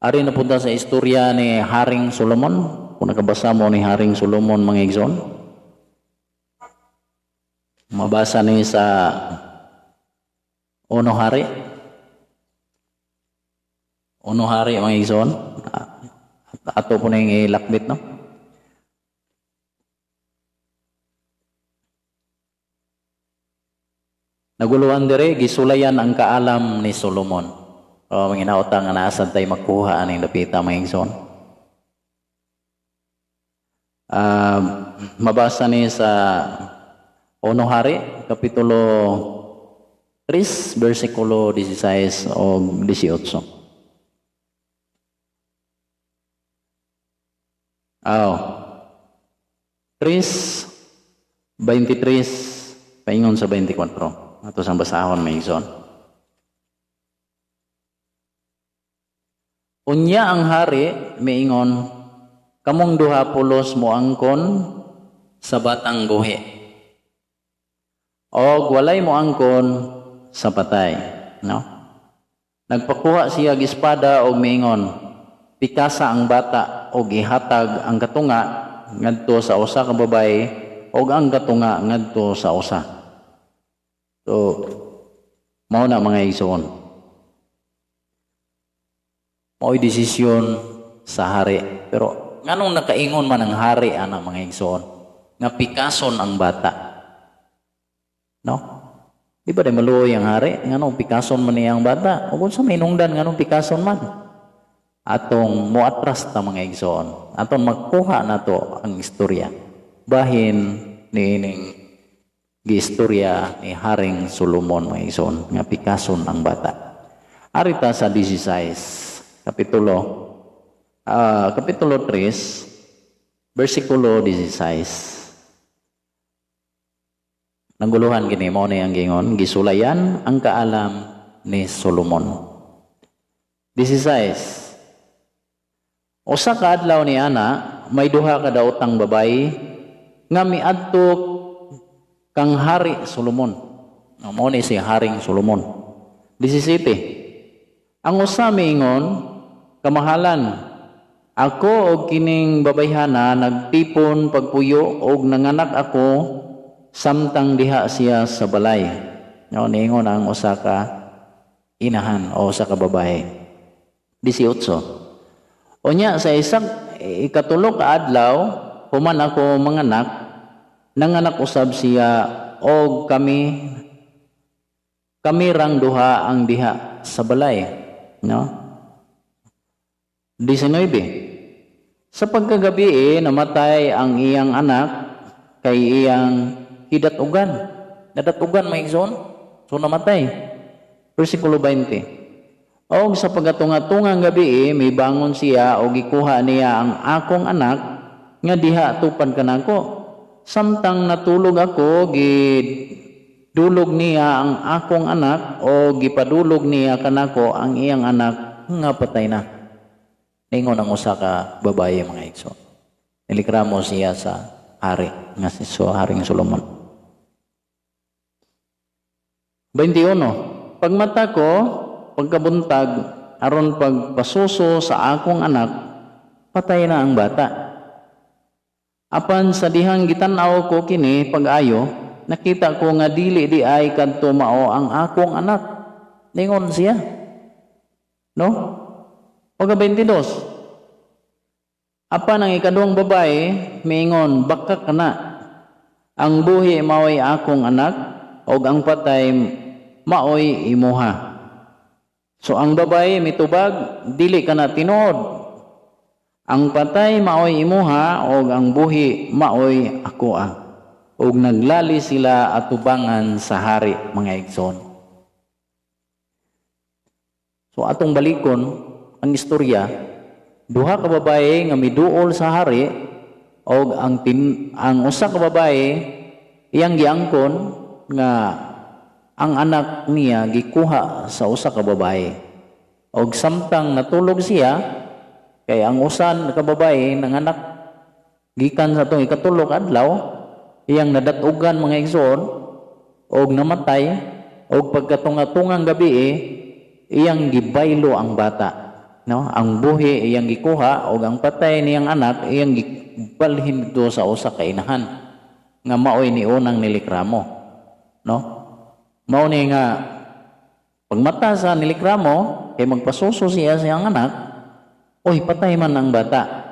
Ari na punta sa istorya ni Haring Solomon. Kung nakabasa mo ni Haring Solomon, mga igsoon. Mabasa ni sa Uno Hari. Uno Hari, mga igsoon. Ato po na yung ilakbit, no? Naguluhan dire, gisulayan ang kaalam ni Solomon. O, mga inautang nga naasad tayo makuha aning dapita, mga igsoon. Mabasa ni sa Uno Hari, Kapitulo 3, versikulo 16 o 18. Aw. 3, 23, paingon sa 24. Ato sang basahon, may igsoon. Unya ang hari miingon, "Kamong duha pulos moangkon sa batang buhi. Og walay moangkon sa patay." No? Nagpakuha siya og espada og miingon, "Pikasa ang bata og ihatag ang katunga ngadto sa usa ka babaye og ang katunga ngadto sa usa." So, mao na, mga igsoon. Mao'y desisyon sa hari. Pero nganong nakaingon man ang hari ana, mga igsoon, nga pikason ang bata? No? Di ba di maluoy ang hari? Nganong pikason man niya ang bata? O kung sa may nungdan, nganong pikason man? Atong muatras ta, mga igsoon. Atong magkuha nato ang istorya. Bahin niining giistorya ni Haring Solomon, mga igsoon, nga pikason ang bata. Arita sa 16 kapitulo 3, versikulo 16. Naguluhan kini, mo ni ang gingon, gisulayan ang kaalam ni Solomon. 16. Usa ka adlaw ni ana, may duha ka daotang babayi nga miadto kang Hari Solomon. No, mao ni si Haring Solomon. 17. Ang usa miingon, "Kamahalan, ako og kining babayhana nagtipon pagpuyo og nanganak ako samtang diha siya sa balay." No, niingon ang usa ka inahan o usa ka babae. 18. Unya sa isang ikatulo ka adlaw, human ako manganak, nanganak usab siya og kami kami rang duha ang diha sa balay. No? 19. Sa pagkagabi namatay ang iyang anak kay iyang hidatugan. Nadatugan, may igsoon. So namatay. Versikulo 20. Og sa pagkatunga-tungang gabi, mibangon siya og gikuha niya ang akong anak nga diha tupad kanako. Samtang natulog ako, gidulog niya ang akong anak o gipadulog niya kanako ang iyang anak nga patay na. Ningon ang usa ka babae, mga igsoon. Nilikramo siya sa hari nga si so Haring Solomon. 21. Pagmata ko pagkabuntag aron pagpasuso sa akong anak, patay na ang bata. Apan sa dihang gitan-aw ko kini pag-ayo, nakita ko nga dili di ay kadto mao ang akong anak. Ningon siya. No? Pagka 22. Apan ang ikaduhang babae miingon, "Baka kana. Ang buhi maoy akong anak og ang patay maoy imuha." So ang babae mitubag, "Dili kana tinuod. Ang patay maoy imuha og ang buhi maoy akoa." Og naglali sila atubangan sa hari, mga igsoon. So atong balikon ang istorya, duha ka babae nga miduol sa hari og ang usa ka babae iyang giangkon nga ang anak niya gikuha sa usa ka babae. Og samtang natulog siya, kay ang usan ka babae nanganak gikan sa atong ikatulo ka adlaw, iyang nadatugan, mga igsoon, og namatay, og pagkatunga-tungang gabi iyang gibaylo ang bata. No, ang buhi iyang gikuha og ang patay niyang anak iyang gibalhin didto sa usa ka inahan nga maoy niunang nilikramo. No? Mao ni nga pagmata sa nilikramo kay magpasuso siya sa iyang anak, oy, patay man ang bata.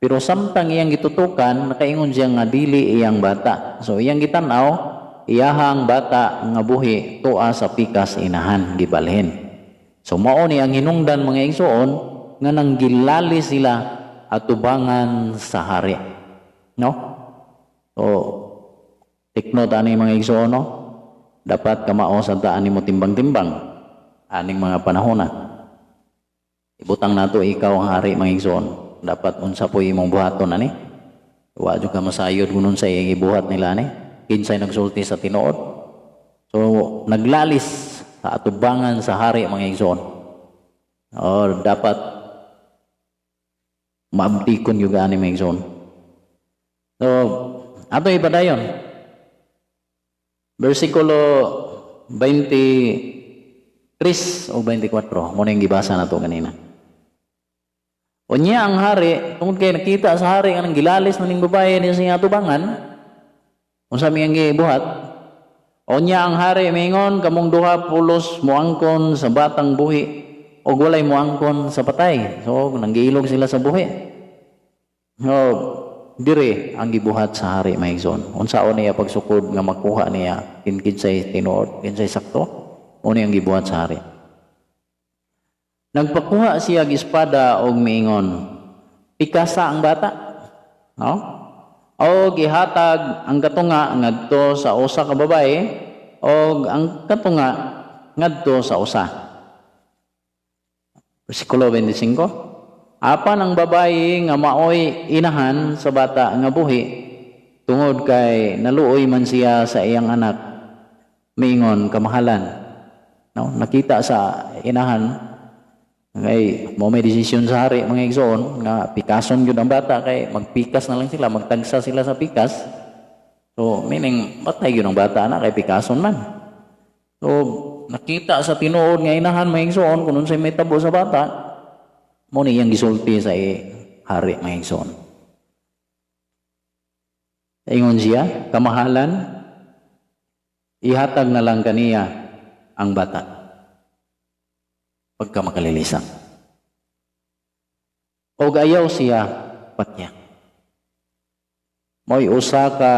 Pero samtang iyang gitutukan, nakaingon siya nga dili iyang bata. So iyang gitan-aw, iyahang bata nga buhi tua sa pikas inahan gibalhin. So mao ni ang hinungdan, mga igsoon, nga nanggilali sila atubangan sa hari. No? So take note ani, mga igsoon, no? Dapat kamao sa ani mo timbang-timbang aning mga panahon na. Ibutang nato ikaw ang hari, mga igsoon. Dapat unsa po imong buhaton ani? Wa jud ka masayod kung unsay ibuhat nila ani. Kinsay nagsulti sa tinuod. So naglalis sa atubangan sa hari, mga igsoon. Or dapat maabtikon yung ani, mga igsoon. So ato ipadayon. Versikulo 23 o 24, mao yung gibasa nato kanina. Unya ang hari, tungod kay nakita sa hari nga gilalis na ning babae niya sa atubangan, unsa mi ang gibuhat? Unya ang hari mingon, "Kamong duha pulos moangkon sa batang buhi ug walay moangkon sa patay." So nanggiilog sila sa buhi. So dire ang gibuhat sa hari, mga igsoon. Unsaon niya pagsukod nga makuha niya kinsay tinuod, kinsay sakto? Mao ang gibuhat sa hari. Nagpakuha siya og espada og miingon, "Pikasa ang bata." No? O gihatag ang katunga ngadto sa usa ka babae og ang katunga ngadto sa usa. Versikulo 25. Apan ang babae nga maoy inahan sa bata nga buhi, tungod kay naluoy man siya sa iyang anak, miingon, "Kamahalan." No, nakita sa inahan kay mo may desisyon sa hari, mga igsoon, nga pikason gyud ang bata kay magpikas na lang sila, magtagsa sila sa pikas. So meaning patay gyud ang bata na kay pikason man. So nakita sa tinuod nga inahan, mga igsoon, kung unsay may tabo sa bata, mao ni iyang gisulti sa hari, mga igsoon. Ingon siya, "Kamahalan, ihatag na lang kaniya ang bata pagka makalilisan. Og ayaw siya patya." Mo'y usa ka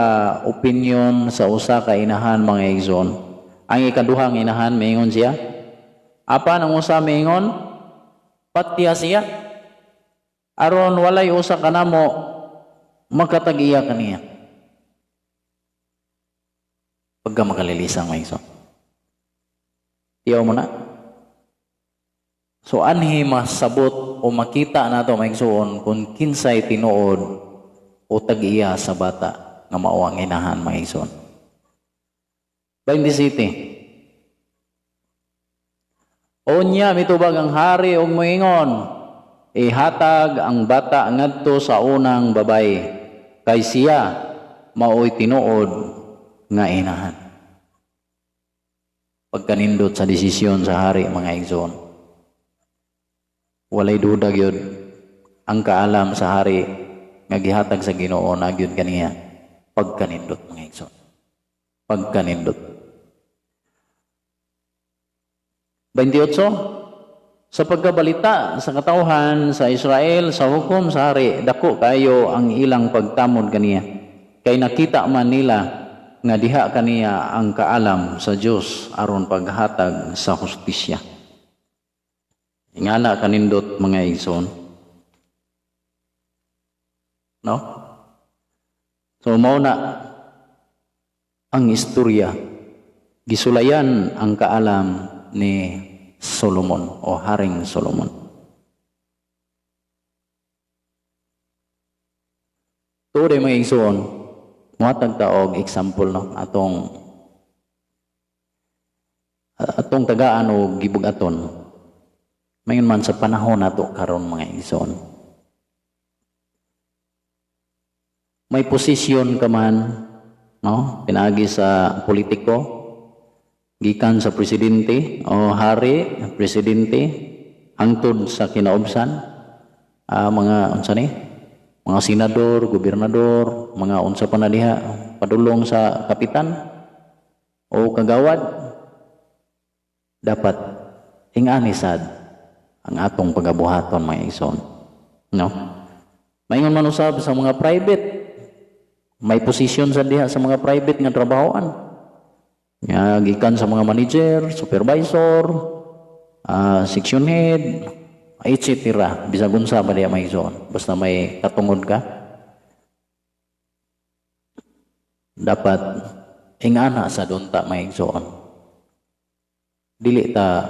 opinion sa usa ka inahan, mga igsoon. Ang ikaduhang inahan mingon siya. Apan ang usa mingon, "Patya siya. Aron walay usa kanamo makatag-iya kaniya." Pagka makalilisan, mga igsoon. Tiyaw mo na. So anhi masabot o makita nato, mga igsoon, kung kinsay tinuod o tag-iya sa bata nga mao ang inahan, mga igsoon. 27. Unya mitubag ang hari og moingon, "Ihatag ang bata ngadto sa unang babae kay siya maoy tinuod nga inahan." Pagkanindot sa desisyon sa hari, mga igsoon. Walay duda gyud ang kaalam sa hari nga gihatag sa Ginoo na gyud kaniya pagkanindot, mga igsoon. Pagkanindot. 28. Sa pagkabalita sa katawhan sa Israel sa hukom sa hari, dako kayo ang ilang pagtamod kaniya. Kay nakita man nila nga diha kaniya ang kaalam sa Dios aron paghatag sa hustisya. Ingana kanindot, mga igsoon. No? So mao na ang istorya. Gisulayan ang kaalam ni Solomon o Haring Solomon. Tuod, mga igsoon, muhatag ta og example, no, atong atong tagaan og gibugaton. Mayon man sa panahon nato karon, mga igsoon. May posisyon ka man, no, pinaagi sa politiko, gikan sa presidente o hari, presidente, Hangtod sa kinaubsan, mga unsa ni, mga senador, gobernador, mga unsa pa na diha, padulong sa kapitan o kagawad, dapat ingani sad ang atong pagabuhaton, mga igsoon, no? Maingon man usab sa mga private, may posisyon sa diha sa mga private nga trabahoan nga gikan sa mga manager, supervisor, section head, etc. Bisag unsa pa diha, mga igsoon, basta may katungod ka, dapat ingana sa dunta, mga igsoon. Dili ta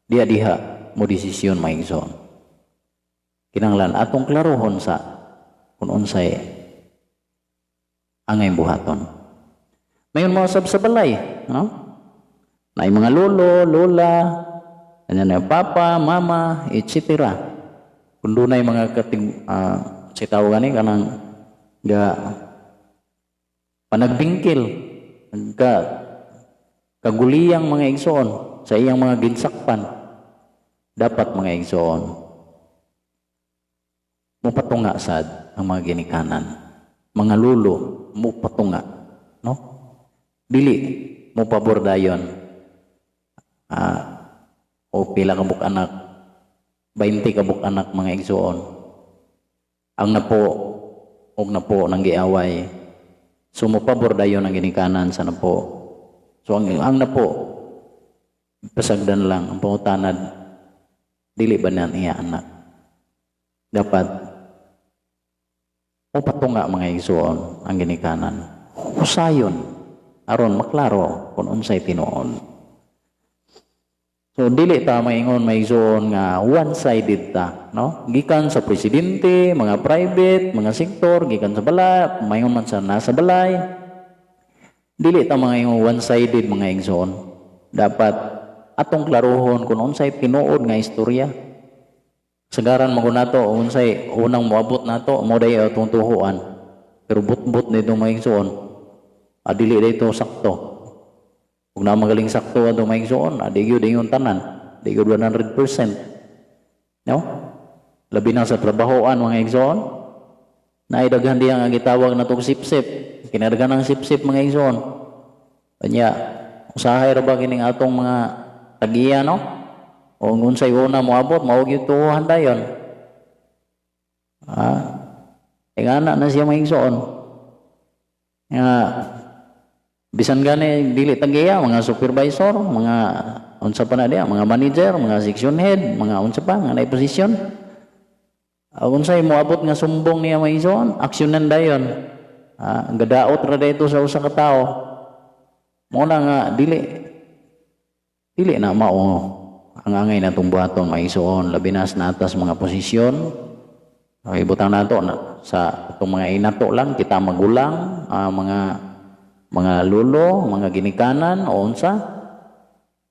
diha diha mo desisyon, mga igsoon. Kinahanglan atong klarohon sa kung unsay angay buhaton. Mayon mga sab sa balay, no? Naay mga lolo, lola, kanya na papa, mama, etc. Kung dunay mga kating si tawag gani kanang ga panagbingkil, nagka kaguliyang, mga igsoon, sa iyang mga ginsakpan, dapat, mga igsoon, mupatunga sad ang mga ginikanan, mga lulo, mupatunga, no? Dili mo pabor dayon, o pila ka buk anak, 20 ka buk anak, mga igsoon, ang napo og napo nang giaway, so mopabor dayon ang ginikanan sa napo. So ang napo pasagdan lang. Ang pangutanad, dili ba na niya anak? Dapat o patunga, mga igsoon, ang ginikanan, usayon, aron maklaro kung unsay tinuod. So dili ta maingon, mga igsoon, nga one-sided ta, no? Gikan sa presidente, mga private, mga sektor, gikan sa balay, maingon man sa nasa balay. Dili ta mga ingon one-sided, mga igsoon. Dapat atong klarohon kung unsay tinuod nga istorya. Sagaran mo nato, unsay unang moabot nato, mo day atong tuhuan. Pero but-but nito, mga igsoon. Dili dito sakto. Kung na magaling sakto ato, mga igsoon, di gyud ingon tanan. Di gyud 100%. No? Labi na sa trabahoan, mga igsoon. Naay daghan diha nga gitawag natong sip-sip. Kinadaghan ang sip-sip, mga igsoon. Kanya, usahay ra ba kining atong mga tagiya, no? O unsay una moabot, mao gyud tuohan dayon. Ingana na siya, mga igsoon. Nga bisan gani dili tagiya, mga supervisor, mga unsa pa na diya, mga manager, mga section head, mga unsa pa nga naay posisyon. Unsay moabot nga sumbong niya, mga igsoon, aksyonan dayon. Gadaot ra dito sa usa ka tawo. Mo na nga dili dili na mao ang angay natong buhaton, mga igsoon, labi na sa natas mga posisyon. Okay, ibutang nato na, sa itong mga inato lang kita, magulang, mga lulo, mga ginikanan o unsa.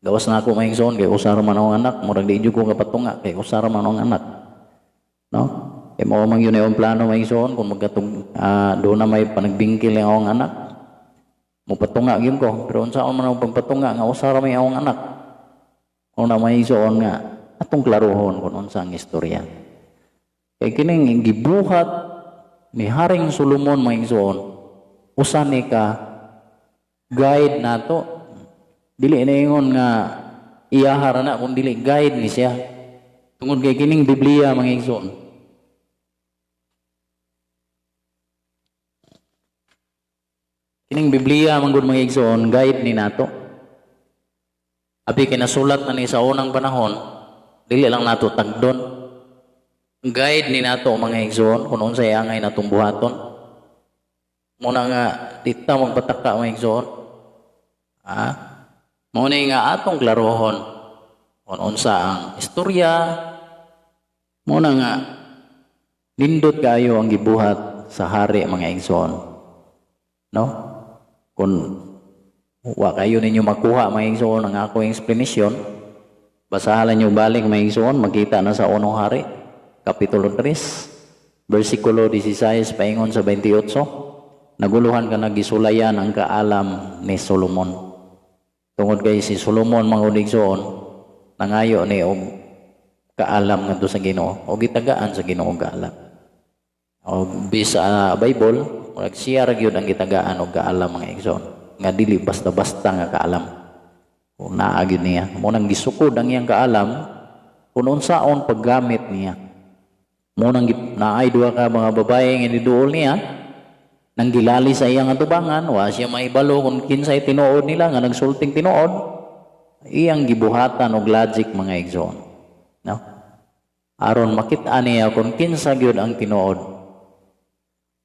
Gawas na ako, mga igsoon, kay usa ra man akong anak, murag di jud ko kapatunga kay usa ra man akong anak. No? Kay mao man yun ang plano, mga igsoon, kung magkatug doon na may panagbingkil ang akong anak. Mupatunga gyud ko, pero unsaon man ang pagpatunga nga usa ra may akong anak? Kung na may igsoon nga atong klarohon kung unsa ang istorya. Kay kining gibuhat ni Haring Solomon, mga igsoon, usa ni ka guide nato. Dili na ingon nga iyaha ra na, kung dili guide ni siya. Tungod kay kining Biblia, mga igsoon, kining Biblia man gud, mga igsoon, guide ni nato. Abi kinasulat na ni sa unang panahon, dili lang nato tagdon. Guide ni nato, mga igsoon, kung unsay angay natong buhaton. Muna nga di ta magpataka, mga igsoon. Mao ni nga atong klarohon kung unsa ang istorya. Mao na nga nindot kaayo ang gibuhat sa hari, mga igsoon. No? Kung wa kayo ninyo makuha, mga igsoon, ang ako explanation, basahan niyo balik, mga igsoon, makita na sa Unong Hari, Kapitulo 3, versikulo 16 paingon sa 28, naguluhan ka nagisulayan ang kaalam ni Solomon. Tungod kay si Solomon, mga igsoon, nangayo ni og Kaalam ngadto sa Ginoo o gitagaan sa Ginoo kaalam. O bisa Bible, murag siya ra gyud ang gitagaan og kaalam, mga igsoon, nga dili basta-basta nga kaalam. Kung naa gyud niya, mo nang gisukod ang iyang kaalam kung unsaon paggamit niya. Mo nang naay duha ka mga babae nga niduol niya, nang gilali sa iyang atubangan, wa siya mahibalo kung kinsay tinuod nila nga nagsulting tinuod, iyang gibuhatan og logic, mga igsoon. No? Aron makita niya kung kinsa gyud ang tinuod.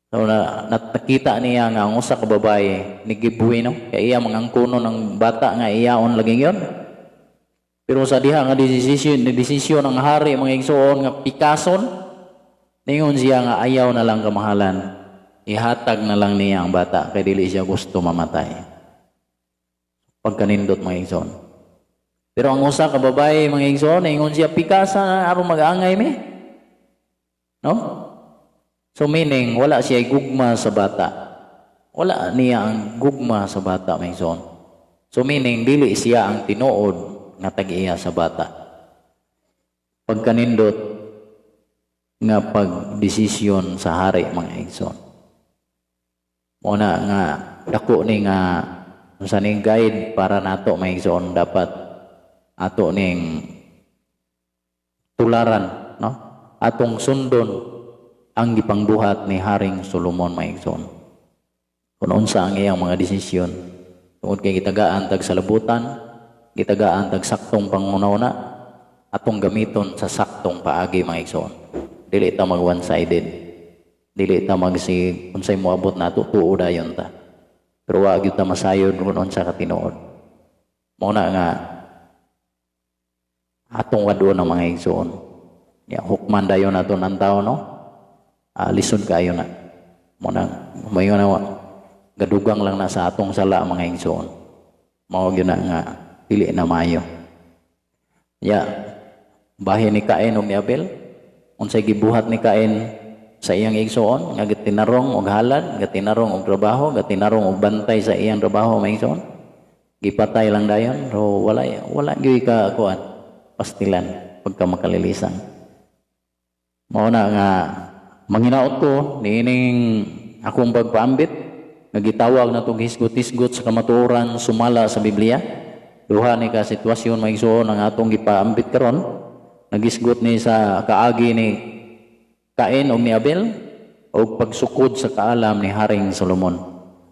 So na, nakita niya nga ang usa ka babae ni gibuhi, no, kay iya mga angkonon ng bata nga iyaon lagi yun. Pero sa diha nga desisyon ni desisyon ang hari, mga igsoon, nga pikason, ningon siya nga ayaw na lang kamahalan. Ihatag na lang niya ang bata kay dili siya gusto mamatay. Pagkanindot, mga igsoon. Pero ang usa ka babae, mga igsoon, ningon siya, "Pikasa aron mag-angay mi." No? So meaning wala siya gugma sa bata. Wala niya ang gugma sa bata, mga igsoon. So meaning dili siya ang tinuod nga tag-iya sa bata. Pagkanindot nga pagdesisyon sa hari, mga igsoon. Mo na nga dako ni nga unsa ning guide para nato, mga igsoon, dapat ato ning tularan, no, atong sundon ang gipangbuhat ni Haring Solomon, mga igsoon, kung unsa ang iyang mga desisyon, tungod kay gitagaan tag salabutan, gitagaan tag saktong panguna-una, atong gamiton sa saktong paagi, mga igsoon. Dili ta mag one-sided, dili ta magsi unsay moabot nato, tuo dayon ta, pero wa gyud ta masayod kung unsa ka tinuod. Mao na nga atong wad-on ang, mga igsoon, ya hukman dayon nato ang tao, no? Lisod kayo na. Mao na mayo na gadugang lang na sa atong sala, mga igsoon. Mao gyud na nga dili na maayo. Ya bahin ni Cain ug ni Abel, unsay gibuhat ni Cain sa iyang igsoon nga gitinarong og halad, gitinarong og trabaho, gitinarong og bantay sa iyang trabaho, mga igsoon? Gipatay lang dayon. So wala wala gyud ka kuan pastilan pagka makalilisan. Mao na nga manginaot ko niining akong pagpaambit nga gitawag na tong hisgot-hisgot sa kamatuoran sumala sa Biblia. Duha ni ka sitwasyon, mga igsoon, ang atong gipaambit karon. Nagisgot ni sa kaagi ni Cain og ni Abel og pagsukod sa kaalam ni Haring Solomon.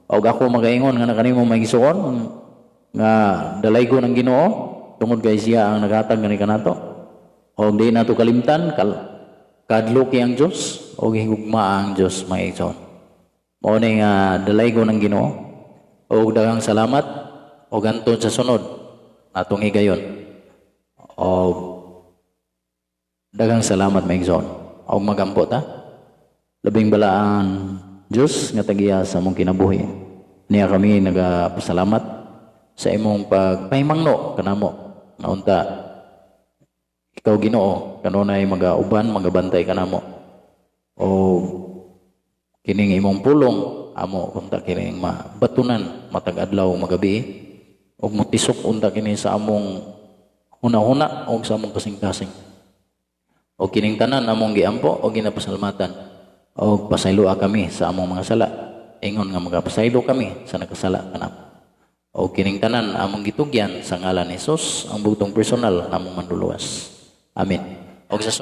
Og ako magaingon nga kanimo, mga igsoon, nga dalaygon ang Ginoo tungod kay siya ang naghatag kani kanato. Og di nato kalimtan kadluki ang Dios og higugma ang Dios, mga igsoon. Mao ni nga dalaygon ang Ginoo. Og daghang salamat og hantod sa sunod atong higayon. Og daghang salamat, mga igsoon. Og magampo ta. Labing balaan Diyos nga tagiya sa among kinabuhi. Niya kami nagapasalamat sa imong pagpahimangno kanamo. Nga unta ikaw, Ginoo, kanunay magauban, magabantay kanamo. O kining imong pulong amo unta kining mabatunan matag adlaw magabi ug motisok unta kini sa among hunahuna og sa among kasing-kasing. O kining tanan among giampo o ginapasalamatan. O pasayloa kami sa among mga sala. Ingon nga magapasaylo kami sa nakasala kanamo. O kining tanan among gitugyan sa ngalan ni Jesus, ang bugtong personal namong Manluluwas. Amen. Og sa